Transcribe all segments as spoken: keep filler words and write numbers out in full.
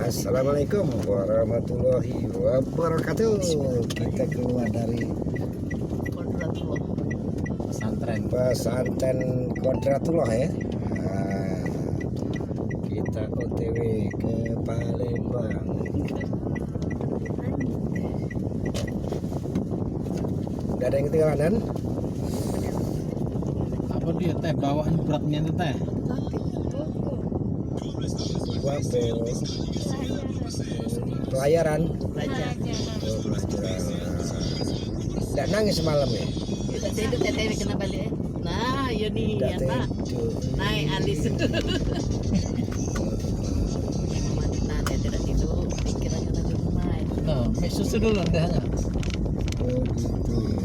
Assalamualaikum warahmatullahi wabarakatuh. Kita keluar dari Kodratullah. Pesantren. Pesantren Kodratullah, ya. Nah, kita O T W ke Palembang. Dak ada yang ketinggalan, kan? Apa dia teh, bawaannya berat nian teh? Buat pelayaran. Belajar. Oh, pelajaran. Dak nangis semalam ya? Dak tidur, dak tidur, kena balik, eh. Nah, yo ni, dak apa? Tidur. Naik alis. Nah, dia tidak tidur, pikirannya lagi rumah. Nah, mix susu dulu, dah. Oh, gitu ya.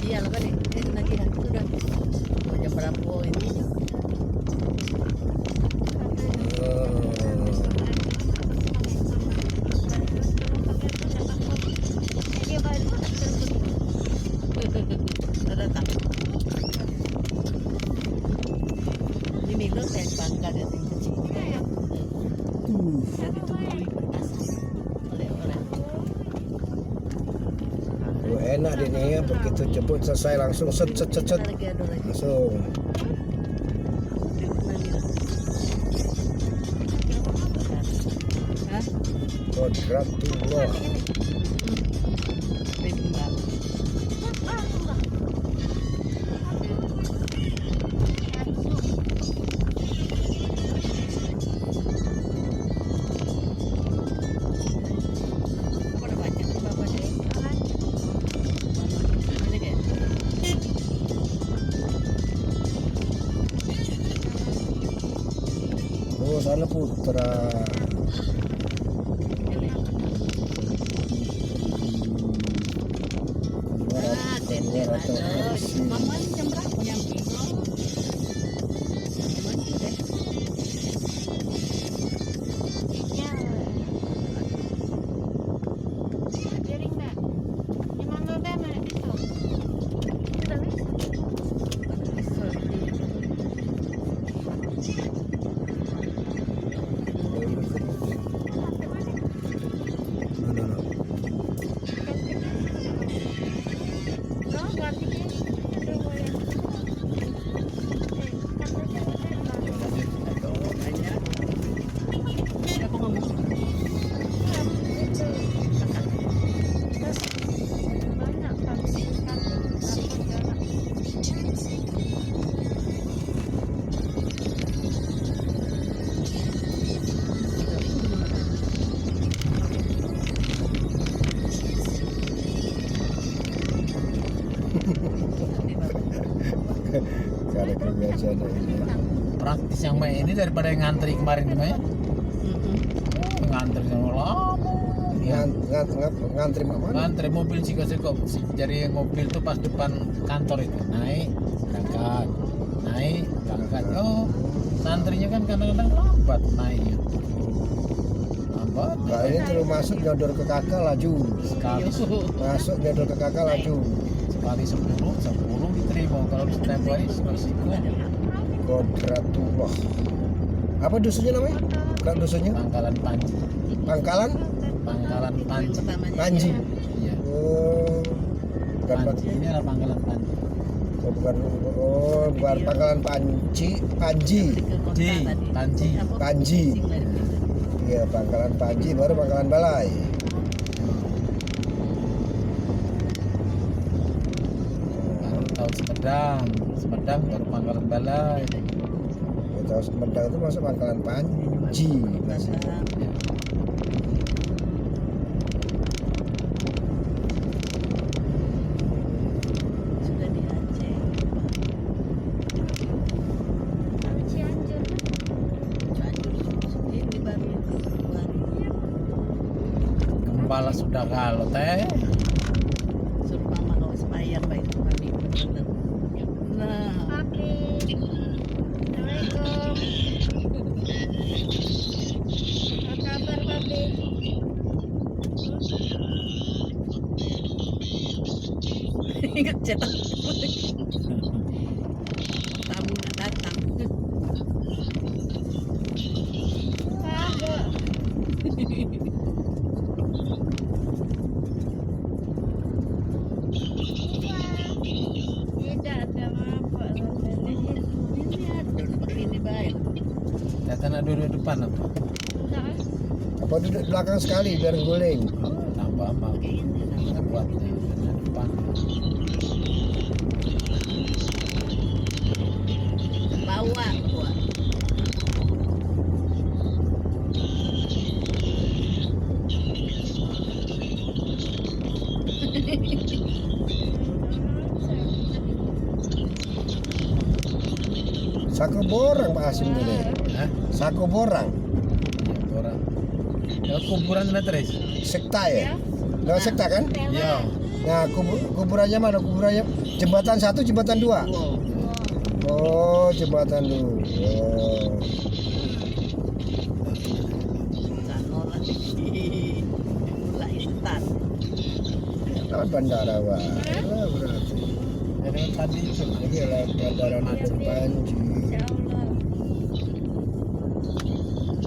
Iya, lah, balik. Eh, lagi dah. Sudah. Jam berapa ini? Ini Milo saya bangga dari kecil. Tuh. Dari dulu bekas. Oleh-oleh. Oh, enak dia ni ya, begitu jemput selesai langsung set, set, set, set. Langsung. Hah? Kodratullah. Oh, sana putra. Ah, tete ada. Mama ni jam berapa nyampe? Mama ni deh. Piring dah. Ni mama dah mana pisau? Sudah pisau. Praktis yang main ini daripada yang ngantri kemarin itu ya. Mm-mm. Oh, ngantri yang lama. Ya. Ngan-, ngan-, ngan-, ngantri mak mana? Ngantri mobil siko-siko. Jadi mobil tuh pas depan kantor itu. Naik, berangkat. Naik, berangkat. Oh, santrinya kan kadang-kadang lambat naiknya. Lambat. Kayaknya terus masuk nyodor ke K K laju. Sekali. Masuk nyodor ke K K laju. Sekali sepuluh, sepuluh diterima. Kalau setiap hari, sekali siku. Kodratullah. Apa dusunnya namanya? Kalau dusunnya? Pangkalan Panji. Pangkalan? Pangkalan Panji. Panji. Iya. Oh. Bukan Panji, ini adalah Pangkalan Panji. Oh, bukan, oh, bukan Pangkalan Panji, Panji. Di, Panji. Panji. Iya, Pangkalan Panji, baru Pangkalan Balai. Baru tahu Sumedang, Sumedang baru Pangkalan Balai. Kota Sumedang itu masuk Pangkalan Panji, masih. Sudah di Aceh. Cianjur. Cianjur. Ini baru, baru. Gembala sudah galo, teh. Suruh mama kau sembahyang baik kami bener. Nah. Papi. Assalamualaikum. Apa kabar, Papi? Ingat cetak. Tamu nak datang. Kita nak duduk depan apa? Apa duduk belakang sekali biar guling? Tambah apa? Kita buat depan. Bawa, bawa. Sako borang Pak Hasim tadi. Hah? Sako borang. Borang. Ya, kuburan Meteris. Sekta ya? Nah, sekta kan? Ya. Nah, kubu-, kuburannya mana? Kuburannya jembatan satu, jembatan dua. Oh, jembatan dua. Sano lah. Mula instan. Lewat bandara, wah. Lah, berarti. Jadi tadi itu. Jadi lewat bandara Nader Panji. Insya Allah.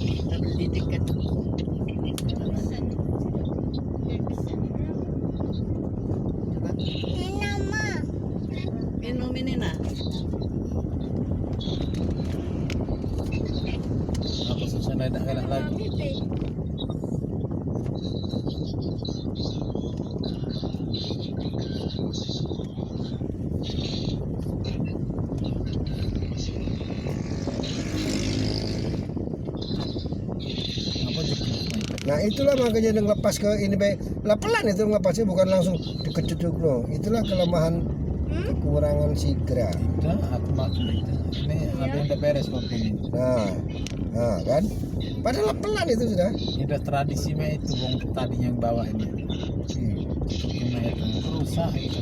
Kita beli tiket. Coba. Ini nama. Minum ini, nah. Aku susah nak galak lagi. Nah, itulah makanya dia ngelepas ke ini bae. Lah, pelan itu ngelepasnya, bukan langsung dikejut no. Itulah kelemahan, kekurangan sigra. Itu aku maklum itu. Ini ada yang udah beres kopi ini. Nah, nah kan. Padahal pelan itu sudah. Ini udah tradisi mah itu, wong tadi yang bawa ini. Hmm. Kopi mah itu rusak itu.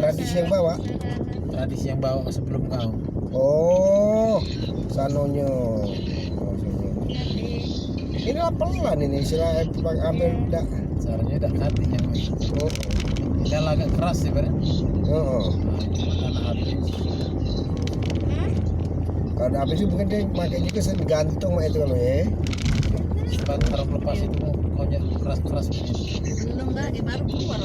Tradisi yang bawa? Tradisi yang bawa sebelum kau. Oh, sanonyo. Maksudnya. Ini lah pelan ini, istilah ambil dak. Caranya dak kati yang. Oh. Kalau agak keras sih, Bre. Heeh. Nah, itu karena habis. Kalau habis itu mungkin dia pakai juga sen gantung mak itu kalau ya. Sebab kalau lepas itu konyol keras-keras. Belum, Mbak, dia baru keluar.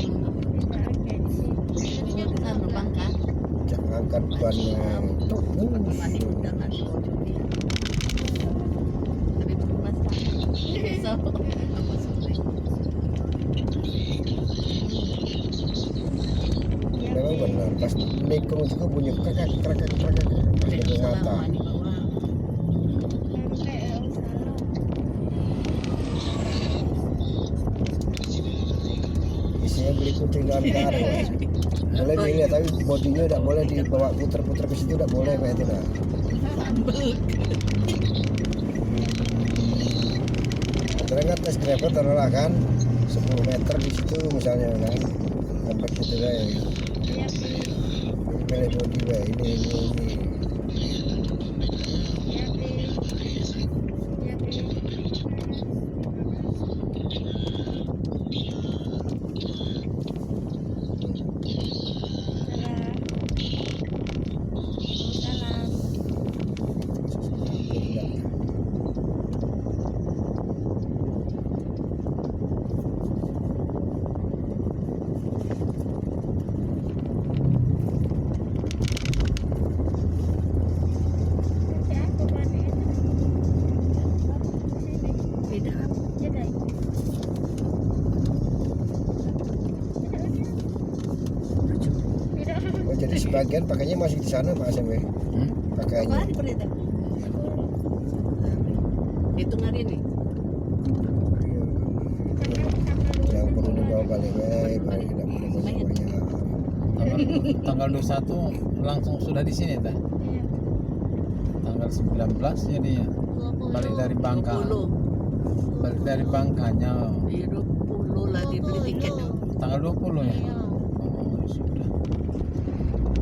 Kan lubang kan. Cak ngangkat ban. Tuh, udah nggak dibodoh dia. Tapi belum masak. Besok. Memang benar, pas nikung juga bunyi krekek, krekek, krekek, pas dia ngata. Isinya beli kucing dalam karung. Boleh dilihat, tapi bodinya tidak boleh dibawa puter-puter ke situ, tidak boleh kayak itu, nah. Kadang kan test driver taruhlah kan sepuluh meter di situ misalnya kan. Sampai gitu kan. Pilih body bae, ini, ini, ini. Oh, jadi sebagian pakainya masih di sana, Pak Hasim, ya? Hmm? Pakainya. Apa diperintah? Hitung hari ini. Yang perlu dibawa balik, eh, balik, tidak perlu banyak. Tanggal, tanggal dua puluh satu langsung sudah di sini, tah? Iya. Tanggal sembilan belas jadinya. Balik dari Bangka. Dua puluh. Balik dari Bangkanya. Iya, dua puluh lagi beli tiket. Tanggal dua puluh ya? Iya. Oh, sudah.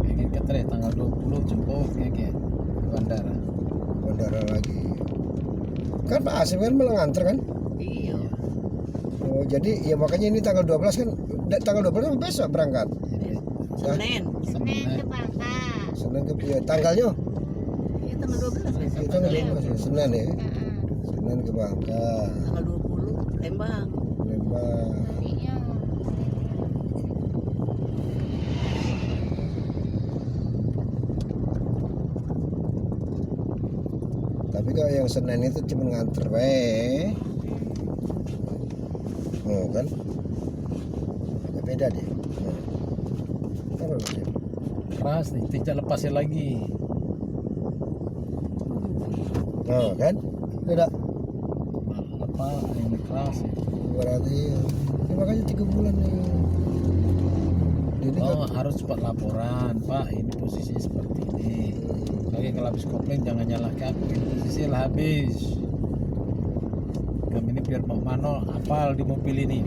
Pengen ke tanggal dua puluh jemput, ya, ke bandara. Bandara lagi. Kan Pak Hasim kan malah nganter kan? Iya. Oh, jadi ya makanya ini tanggal dua belas kan, da-, tanggal dua belas besok berangkat. Iya. Senin. Senin ke Bangka. Senin ke, ya, tanggalnya? Iya, tanggal dua belas besok. Iya, tanggal dua belas ya, Senin ya. Heeh. Senin ke Bangka. Tanggal dua puluh Lembang. Lembang. Iya. Tapi kalau yang Senin itu cuma nganter bae. Oh, kan? Agak beda dia. Nah. Apa bedanya? Keras nih, tidak lepasnya lagi. Nah, kan? Beda. Apa ini keras ya? Berarti ya, makanya tiga bulan nih. Ini Oh, kan harus cepat laporan, Pak. Ini posisinya seperti ini. Lagi kalau habis kopling jangan nyalahke aku. Ini posisi lah habis. Kami ini biar mau mano apal di mobil ini.